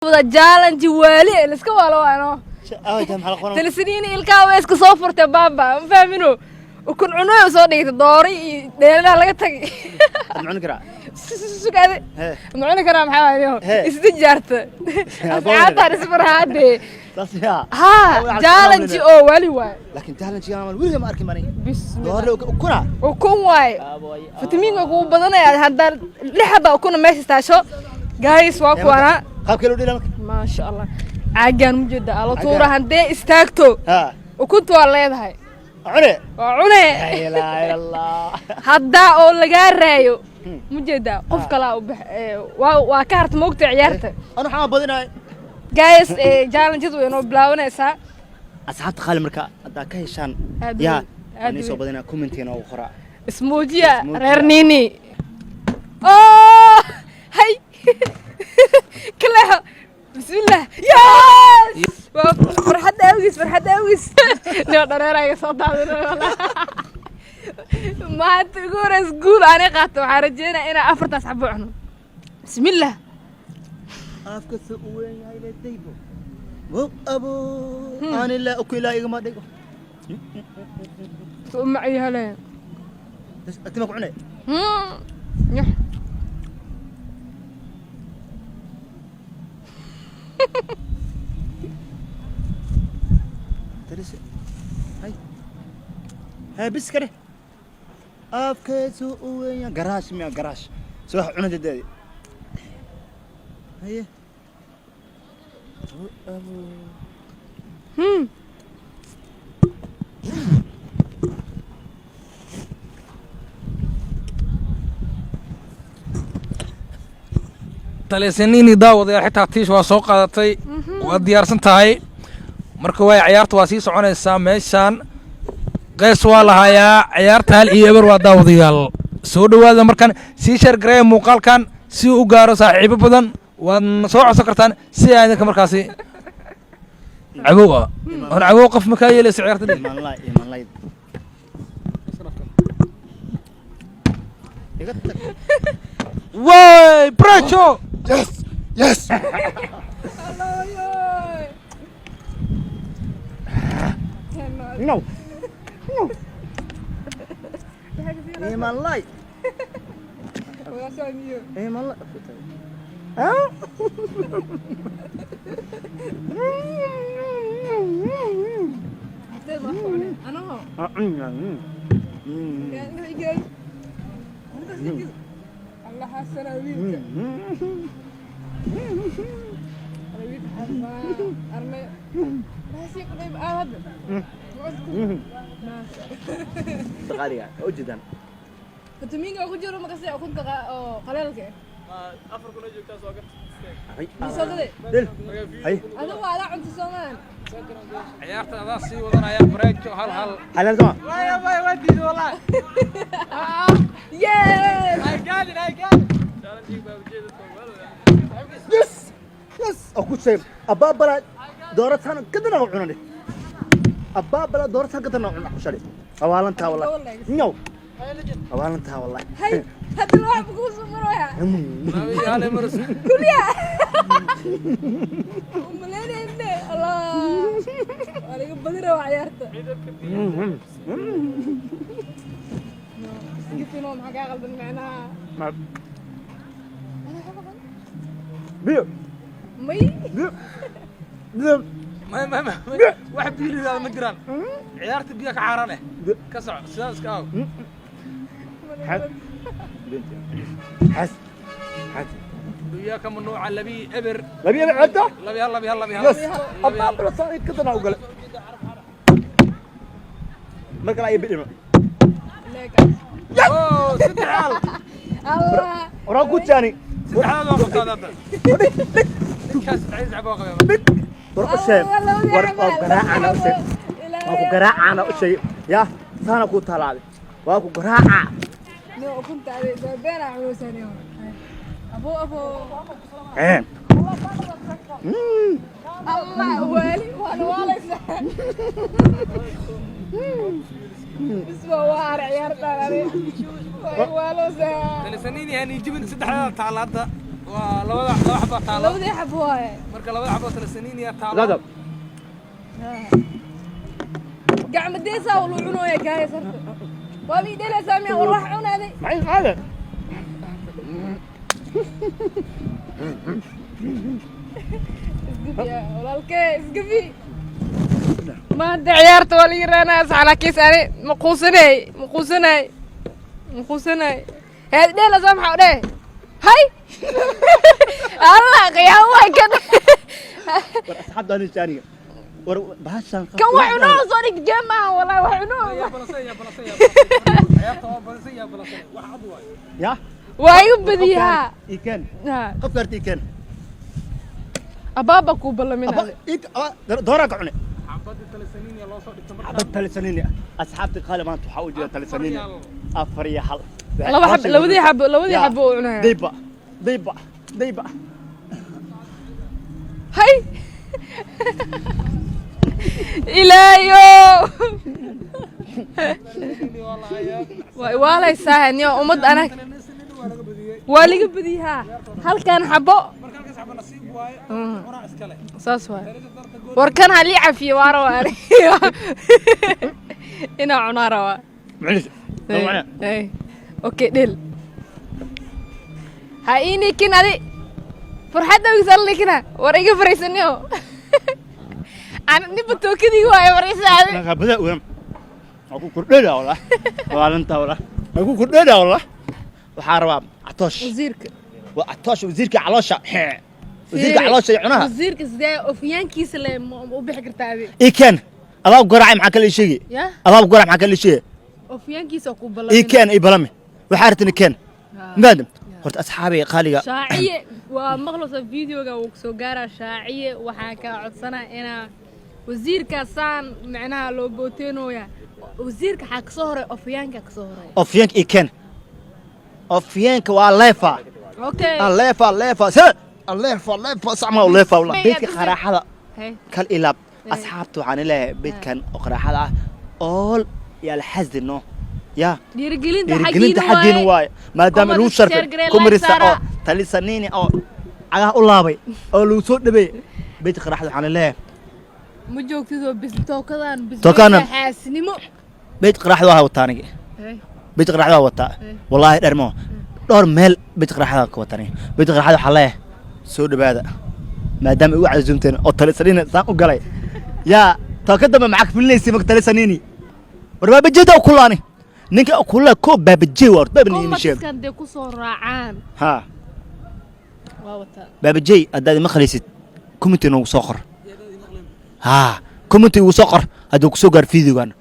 Wada challenge waali ee liska waalo waano. Talisaniin ilkaa way iska soo furtay baaba, ma fahmino. Ukun cunoy soo dhigtay doori iyo dheelanaha laga tagay. Ma cuni karaa? Sugaade. Hee. Ma cuni karaa? Maxaa waaye? Hee. Isdijaarta asxaabtaan isbarhaadee. Saas yaa. Ha, challenge oo waali waay. Laakiin challenge aan weliga ma arkin marin. Bismillah. Doorle ukuna. Ukun waay, fitamiinka kugu badanaya haddaa lix xaba ukuna meesha taasho. Guys, waa kuwanaa. Qaabkee loo dhila marka? Maasha Allah, caagaan mujeeda alo tuura, haddee istaagto ha ukunta waa leedahay. Cune. Waa cune. La ilaaha illa Allah. Haddaa oo lagaa raayo, mujeedaa, qof kalaa u bax waa ka harta moogta ciyaarta. Anu waxaan badinaay. Guys, challenge-adu way noo bilaabanaysaa. Asxaabta qaali, marka haddaa ka heshaan Aad yaa weyn, aad waan soo weyn. badinaa, commentiina ugu qoraa. Ismuujiya. Ismuujiya. Reer Nini oh, hay kaleexo, bismillah, yes, waa farxad awgiis, farxad awgiis nio dhareerayga soo daadin. Maanta ugu horeys guul aanay qaato. Waxaan rajeynaya inaan afartaas xabo cuno. Bismillah. Afka soo u weyn yahay ledaybo wo abo aan ilaa uku ilaa igama dhigo. Soo macyahale. Atima ku cune. Nyux. Taris hay hay bis kare afkeesu u weyn yahay garaash miya garaash soo wax cuna dedeedi haye wo abo. Taleesaniini daawadayaal, xitaa tiish waa soo qaadatay, waa diyaarsan tahay. Marka waay ciyaarta waa sii soconaysaa. Meeshaan qeys waa lahayaa ciyaarta, 1-0 waa. Daawadayaal, soo dhowaada. Markan sii share gareeya muuqaalkan si uu u gaaro saaxiibo badan. Waadna soo codsan kartaan si aa idinka markaasi cabow ah hor cabow qof makaa yeelaysa ciyaarta dhig. Imanlay imanlay iga tag. Way bracho. Yes, yes. No, no, imanlay imanlay. Qaaliga ujeedaan. Fitamiinka ku jiro makase ukunta oo qaleelka ah. Misoodade. Del hay. Adigu waa adaa cunto soomaan. Ciyaarta adaa sii wadanaya, bracho 1-1. Xalaal sama. Yes. Yes, yes, oo ku sheeg abaabala doorataan kadana u cunane, abaabala doorataan kadana u cuna shali awaalantaa wallahi nyow awaalantaa wallahi. Hay, haddana wax kuu soo maraya. 2-1 maras. Kulliya umaleynayne. Allah, waa laga badin rabaa ciyaarta. Isgifino, maxaa kaa qaldan macnaha? Biyo. May. Biyo biyo. May may may, wax biyo lidaada ma jiraan. Ciyaarta biyo ka xaaraan eh ka soco, sidaas iska aag. Xas xas. Biyo ka mamnuuca, 2-0. 2-0 cadda. 2-1, 2-1, 2-1. Yes, abaabala saan kadana u gale markale ay bidhimo. Oh, 3-1. Allah. Waraa ku jaani. Saddexdaad waa qabtaa hadda. Ninkaas saddexdiis cabo qabaa. War u sheeg, war waa garaacana u sheeg, waa ku garaacana u sheeg ya saana ku talaaday waa ku garaaca. No, ukunta ade been aa cunaysaa. Abo abo. Ee. Allah, waali waana waalaysaa. Bisma waa ar ciyaartaan ade way waaloosaa. Talisaniini hani jibin, saddexdaada taala hadda. Waa labada laba xabo taalo. Labadii xabo waaye. Marka labada xabo talasaniiniya taalo. Dada. Gacma deesaa wal u cunooya kaaya sarta. Waa ii dheelaysaa miya? War wax cunaaday. Maxay qaade? Isgafi yaa walaalkee, isgafi. Maanta ciyaarta waa la yiraanaa saxlaakiis ani ma quusanay, ma quusanay, ma quusanay. Heed dheelaysaa, maxaa dheh? Hay Allah, qiyaamo waay kan. War asxaabta ani aniga. War bahashan. Kan wax cunoo soo dhig jeem maaha, wallahi wax cunoo. Yaa balasay, yaa balasay, yaa balasay. Ciyaarta waa balasay, yaa balasay, wax cad waaye. Ya. Waa iga badiyaa. Iken. Ha. Qofka arti iken. Abaaba kuu ballaminaa. Aba ik doora ka cune. Xabadda talasaniiniya loo soo dhigto marka. Xabad talisaniini. Asxaabta qaali, maanta waxaa u jira talisaniini. 4-1. Laba xab, labadii xabo, labadii xabo uu cunaya. Dayba. Dayba. Dayba. Hay ilaayo, waa iwaalaysaa niyo ummad anag. Talasaniini waa laga badiyey. Waa laga badiyaa halkan xabo. Marka halkaas xabo nasiib waaye, cunaa iskale. Saas waay. Darta gool. War kan halii cafiye, waa rabaa ani inaa cunaa rabaa. Maclis. Ay, okay, dhel ha ii nikin adi farxadda wigis alla nikina. War iga fariisaniyo, ana niba tookadii waaye, fariisa adi. Xabada weyn. Waa ku kordhayda wallah. Waa lanta wallah. Waa ku kordhayda wallah. Waxaa rabaa catoosh. Wasiirka. Waa catoosh, wasiirka caloosha. Wasiirka caloosha iyo cunaha. Wasiirka sidee ofyaankiisa le ma u bixi kartaa adi? Iken. Adaa garaacay, maxaa kale ii sheegi? Ya. Adaa garaacay, maxaa kale ii sheegi? Ofyaankiisa ku ballamin. Iken, ii balami. Waxaa rabtin iken. Maadam. Horta asxaabay qaaliga. Shaaciye waa maqlaysa, videoga wuu soo gaaraa. Shaaciye, waxaa kaa codsanaa inaa wasiirka saan macnaha loo booteenooya. Wasiirka waxaa kasoo horay ofyaanka kasoo horay. Ofyanka iken. Ofyanka waa leefa. Okay. Leefa leefa. Se. Leefa leefa sacma leefa wallah. Beedka qaraaxada. Hey. Kal ilaab. Asxaabta waxaan leeyahay beedkan oo qaraaxada ah ool yaa la xasdino yaa dhiirigelinta. Dhiirigelinta xaggiina waaye, maadaama lagu sharfay kumarisa oo talisaniini oo cagaha u laabay oo lagu soo dhabeeyey beedka qaraaxada, waxaan leeyahay Ma joogtidoo bis tookadan bis. Tookadan. Xaasinimo. Beedka qaraaxada waa wataa aniga. Beedka qaraaxada waa wataa wallaahi, dhermo dhowr meel beedka qaraaxada ka wataa aniga. Beedka qaraaxada waxaa leeyahay soo dhawaada, maadaama igu casuumteen oo talisaniini saan u galay. Yaa tooka dambe maxaa ka filinaysay marka talisaniini? War baabajeeda u kulaani ninka kula ko baabajee waa horta baaba sheeg. Komatiskan dee kusoo raacaan. Ha. Waa wataa. Baabajey, haddaad ima khalisid, comment noogu soo qor. Ha, comment igu soo qor hadduu kusoo gaar videogan.